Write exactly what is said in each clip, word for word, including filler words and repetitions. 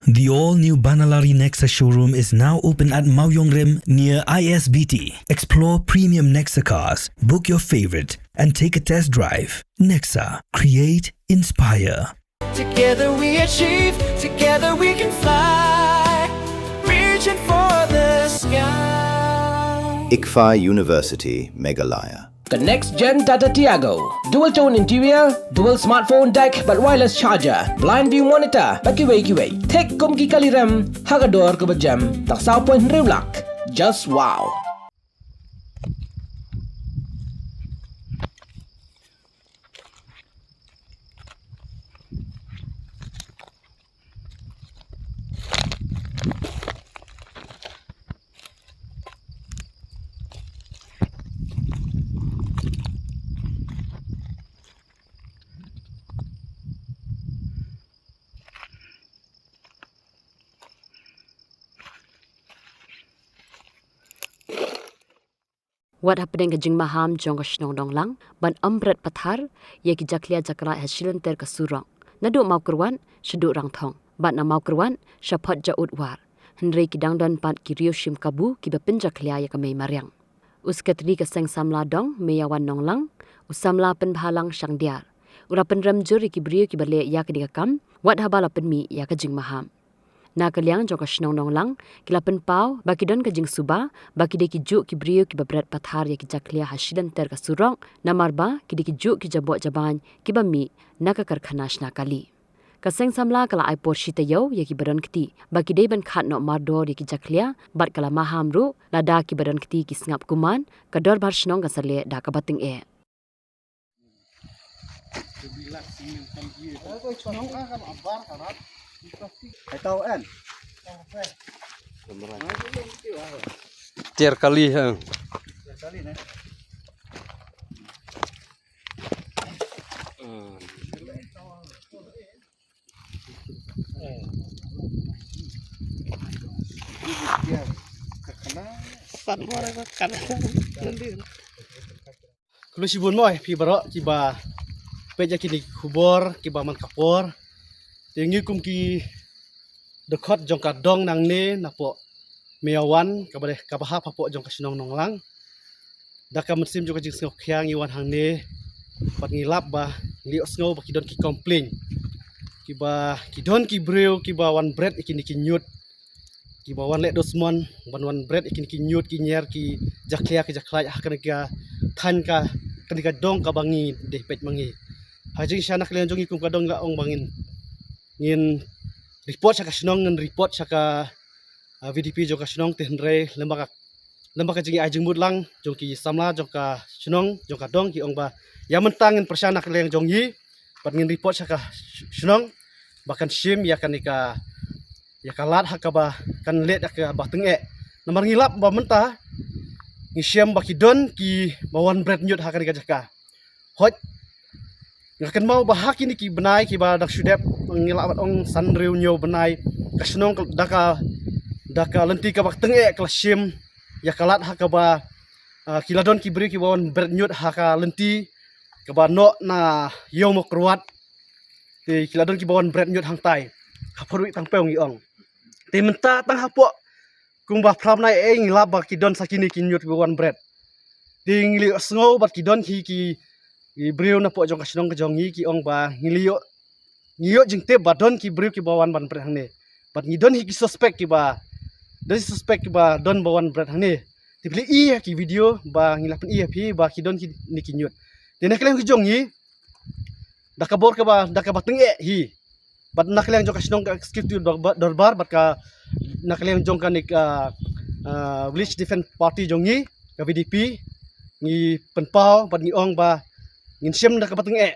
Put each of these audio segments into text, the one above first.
The all-new Banalari Nexa showroom is now open at Mawiong Rim near I S B T. Explore premium Nexa cars, book your favorite, and take a test drive. Nexa, create, inspire. Together we achieve, together we can fly, reaching for the sky. ICFAI University, Meghalaya. The next gen Tata Tiago. Dual tone interior, dual smartphone deck, bad wireless charger, blind view monitor, bad kiwei kiwei. Thik kum ki kali rem, ha ka dor kaba jem, tang saw point hynriew lak. Just wow. Wat hapdeng ka jingmaham jong ka shnong Nonglang ban ym bret pathar ïa ki jakhlia jakhraid ha shilynter ka surok, naduh Mawkyrwat shaduh Rangthong, bad na Mawkyrwat sha Phot Jaud War. Hynrei ki dang don pat ki riew shim kabu kiba pynjakhlia ïa ka mei mariang. U Sekretari ka Seng Samla Dong, Meyawan Nonglang, u Samla Pynbhalang Shangdiar, u la pynrem jur ïa ki briew kiba leh ïa kane ka kam wat haba la pynmih ïa ka jingmaham. Na ka liang jong ka shnong Nonglang, ki la pynpaw ba ki don ka jingsuba ba ki dei ki juh ki briew kiba bret pathar ïa ki jakhlia ha shilynter ka surok, namar ba ki dei ki juh ki jaboh jabaiñ kiba mih na ka karkhana shna kali. Ka Seng Samla ka la ai por shi taïew ïa kiba don kti ba ki dei ban khad noh mardor ïa ki jakhlia, bad ka la maham ruh lada kiba don kti ki sngap kumne, ka dorbar shnong kan sa leh da kaba tyngeh. Tiar kali ha. Khublei shibun mo ïa phi baroh kiba peit ïa kine ki khubor kiba man ka por. Te ngi kum ki dkhot jong ka dong nangne napoh Meyawan kaba dei kaba hap hapoh jong ka shnong Nonglang. Da ka mynsiem jong ka jingsngewkhia ngi wan hangne bad ngi lap ba ngi ïohsngew ba ki don ki complain kiba ki don ki briew kiba wan bret ïa kine ki ñiut, kiba wan leh dusmon ban wan bret ïa kine ki ñiut ki ñiar ki jakhlia ki jakhraid ha kane ka thaiñ ka, kane ka dong kaba ngi dei peit ma ngi. Ha jingshisha na ka liang jong ngi kum ka dong la ong ba ngin, ngin report sha ka shnong, ngin report sha ka, ah, V D P jong ka shnong, te hynrei lem bad ka, lem bad ka jingai jingmut lang jong ki samla jong ka shnong jong ka dong, ki ong ba ïa mynta ngin pyrshang na ka liang jong ngi bad ngin report sha ka sh-, shnong ba kan shim ïa kane ka, ïa ka lad ha kaba kan leh da kaba tyngeh. Namar ngi lap ba mynta ngi shem ba ki don kiba wan bret ñiut ha kane ka jaka. Hooid, nga kynmaw ba ha kine ki bnai kiba dang shu dep, ngi lah ban ong san hynriew hynñiew bnai, ka shnong da ka, da ka lynti kaba tyngeh ka la shim ïa ka lad ha kaba, ah, ki la don ki briew kiba wan bret ñiut ha ka lynti kaba noh na ïew Mawkyrwat. Te ki la don kiba wan bret ñiut hangtai ha Phorwih Tangpew ngi ong. Te mynta tang hapoh kumba phra bnai ei ngi lap ba ki don sa kine ki ñiut kiba wan bret. Te ngi la ïohsngew bad ki don ki, ki, ki briew napoh jong ka shnong ka jong ngi ki ong ba ngi la ïoh, ngi ïoh jingtip ba don ki briew kiba wan ban bret hangne. Bad ngi don hi ki suspect kiba, don suspect kiba don ba wan bret hangne. Te phi la i ha ki video ba ngi la pyni ha phi ba ki don kine ki ñiut. Te na ka liang ka jong ngi da ka bor kaba, da kaba tyngeh hi. Bad na ka liang jong ka shnong ka executive dorba-, dorbar, bad ka na ka liang jong kane ka, ah, Village Defence Party jong ngi, ka V D P, ngi pynpaw bad ngi ong ba ngin shem da kaba tyngeh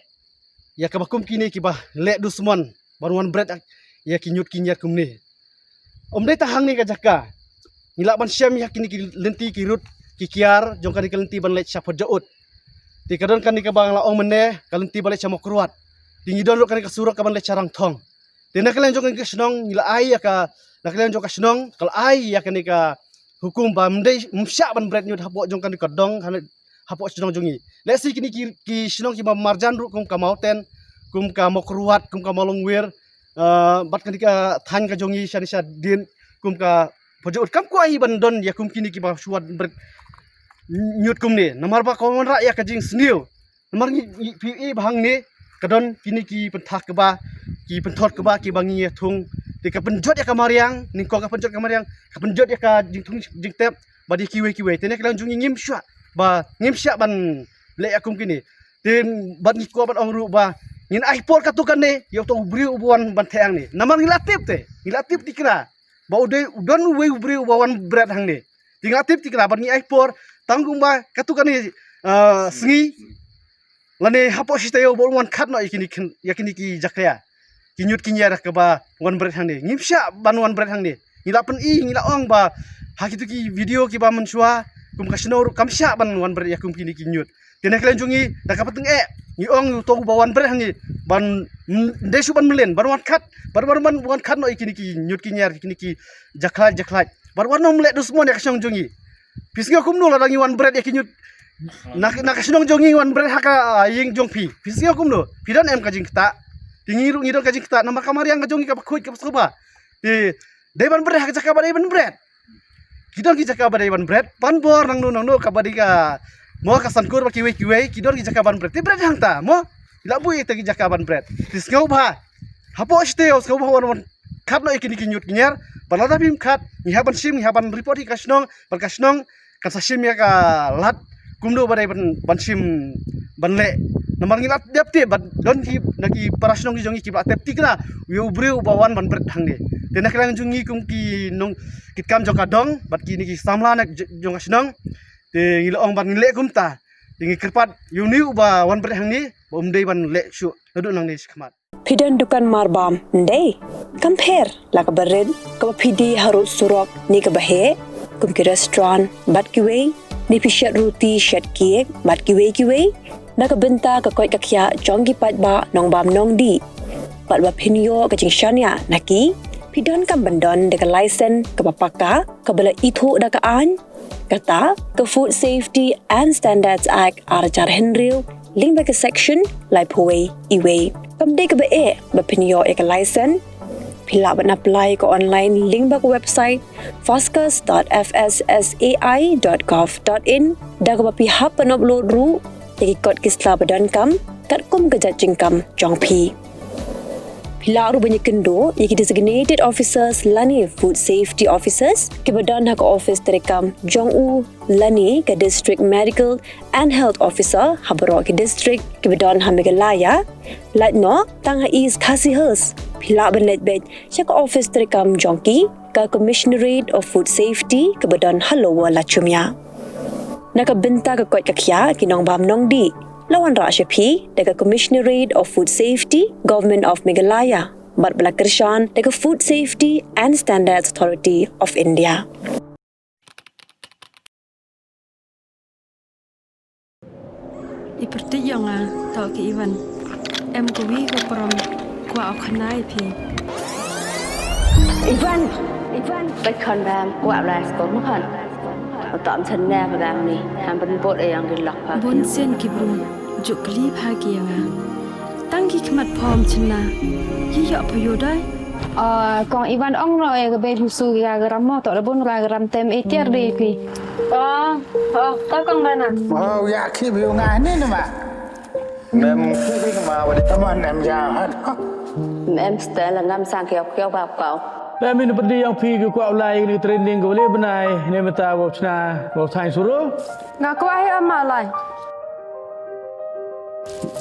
ïa kaba kum kine kiba leh dusmon ban wan bret ïa ki ñiut ki ñiar kumne. Ym dei tang hangne ka jaka, ngi lah ban shem ïa kine ki lynti ki rud ki kiar jong kane ka lynti ban leit sha Phot Jaud. Te ka don kane kaba nga la ong mynne ka lynti ban leit sha Mawkyrwat. Te ngi don ruh kane ka surok kaban leit sha Rangthong. Te na ka liang jong kane ka shnong ngi la ai ïa ka, na ka liang jong ka shnong ka la ai ïa kane ka hukum ba ym dei, ym shah ban bret ñiut hapoh jong kane ka dong, hapoh shnong jong ngi. Lehse kine ki, ki shnong kiba marjan ruh kum ka Mawten, kum ka Mawkyrwat, kum ka Mawlongwir, Ah, bad kane ka thaiñ ka jong ngi shane sha dien kum ka Pajut kam kwah hi ban don ïa kum kine kiba shu wan bret ñiut kumne. Namar ba ka wanrah ïa ka jingsniew. Namar ngi, ngi phi i ba hangne ka don kine ki pynthak kaba, ki pynthor kaba kiba ngi ïa thung. Te ka pynjot ïa ka mariang, nyngkong ka pynjot ka mariang, ka pynjot ïa ka jingthung jingtep, bad ïa kiwei kiwei. Te na ka liang jong ngi ngim shah ba, ngim shah ban leh ïa kum kine. Te bad ngi kwah ban ong ruh ba ngin ai por katto katne ïa uto u briew uba wan ban theh hangne. Namar ngi la tip te, ngi la tip tikna ba u dei u don uwei u briew uba wan bret hangne. Te ngi la tip tikna bad ngi ai por tang kumba katto katne, ah, sngi lane hapoh shi taïew ba un wan khot noh ïa kine ki, ïa kine ki jakhlia, ki ñiut ki ñiar kaba wan bret hangne. Ngim shah ban wan bret hangne. Ngi la pyni, ngi la ong ba ha kito ki video kiba mynshuwa kum ka shnong ruh kam shah ban wan bret ïa kum kine ki ñiut. Te na ka liang jong ngi da kaba tyngeh ngi ong ïa uto uba wan bret hangne ban, mm, dei shuh ban mlien, ban wan khot, ban, ban, ban wan khot noh ïa kine ki ñiut ki ñiar, kine ki jakhlait jakhlait. Ban wan nym leh dusmon ïa ka shnong jong ngi. Phi sngew kumno lada ngi wan bret ïa ki ñiut na, na ka shnong jong ngi, wan bret ha ka, ah, ïing jong phi? Phi sngew kumno? Phi don em ka jingktah? Te ngi ruh ngi don ka jingktah namar ka mariang ka jong ngi kaba khuid kaba sngewbha. Te dei ban bret ha ka jaka ba dei ban bret. Ki don ki jaka ba dei ban bret, ban bor nangno nangno kaba dei ka, mo, ka Sankur bad kiwei kiwei, ki don ki jaka ban bret. Te bret hangta, mo. Ki la buh ïa kita ki jaka ban bret. Te sngewbha, hapoh shi taïew sngewbha wan, wan khot noh ïa kine ki ñiut ki ñiar. Bad lada phim khot, ngi hap ban shim, ngi hap ban report ïa ka shnong, bad ka shnong kan sa shim ïa ka lad kumno ba dei ban, ban shim ban leh. Namar ngi la dep tip bad don ki na ki para shnong ki jong ngi kiba la tip tikna ïa u briew uba wan ban bret hangne. Te na ka liang jong ngi kum ki nongkitkam jong ka dong bad kine ki samla na j-, jong ka shnong, te ngi la ong ban leh kumta. Te ngi kyrpad ïa une uba wan bret hangne ba um dei ban leh shuh naduh nangne shakhmat. Phi don dukan marbam, ym dei? Kam pher la kaba rit, kaba phi die harud surok ne kaba heh, kum ki restaurant bad kiwei, ne phi shet ruti shet cake bad kiwei kiwei. Na ka bynta ka koit ka khiah jong ki paidbah nongbam nongdih, bad ba phin ïoh ka jingshaniah na ki, phi donkam ban don da ka license kaba paka, kaba la ithuh da ka aiñ, kata ka Food Safety and Standards Act ar hajar hynriew, lyngba ka section laiphew wei, iwei. Kam dei kaba eh ba phin ïoh ïa ka license. Phi lah ban apply ka online lyngba ka website foscus dot F S S A I dot gov dot in, da kaba phi hap ban upload ruh ïa ki kot ki sla ba donkam katkum ka jait jingkam jong phi. Phi lah ruh ban ïakynduh ïa ki designated officers lane food safety officers kiba don ha ka office treikam jong u lane ka District Medical and Health Officer ha baroh ki district kiba don ha Meghalaya. Lait noh tang ha East Khasi Hills, phi lah ban leit beit sha ka office treikam jong ki, ka Commissionerate of Food Safety kaba don ha Lower Lachumia. Na ka bynta ka koit ka khiah ki nongbam nongdih, la wanrah sha phi da ka Commissionerate of Food Safety, Government of Meghalaya, bad ba la kyrshan da ka Food Safety and Standards Authority of India. I pyrthei ïa nga, to ki Ivan. Em kawi ka prom, kwah u khana ïa phi. Ivan, Ivan, ba khon bam, kwah lai skor ma khon. Utam sen ne ba bam ni, ham ban bot ïa yang di lok pa. Bun sien ki bru, juk kli pha ki ïa nga. Tang ki khmat phom chynna, ïa ïa pha ïoh dai. Ah, kong Ivan ong no ïa ka bei phi su ïa ka ram mo, to da bun ra ka ram tem ïa tiar dei phi. Oh, oh, to kong Rana. Oh, ïa ki bi nga ni nama. Mem ki bi ma wa di. Tama nem ïa ha. Mem stel ngam sang kiau kiau ba kau. Mem in pedi yang phi ki kwah lai ni training ko le benai ne meta wa chna wa thai suru. Nga kwah hi ama lai.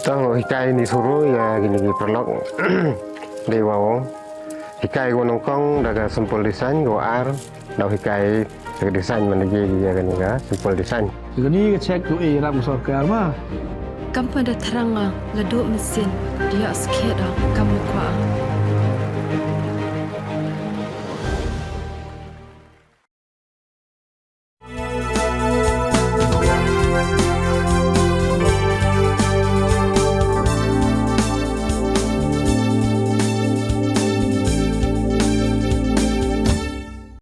Tang hikai ni suru ïa kini ki paralok. Dei wa hikai ko nyngkong da ka simple design ko ar. Dau hikai ka design man ji ïa kani ka simple design. Kani ka check tu eh rap sorkar ma. Kam pynda thrang nga la duk mesin dia skhet kam kwah.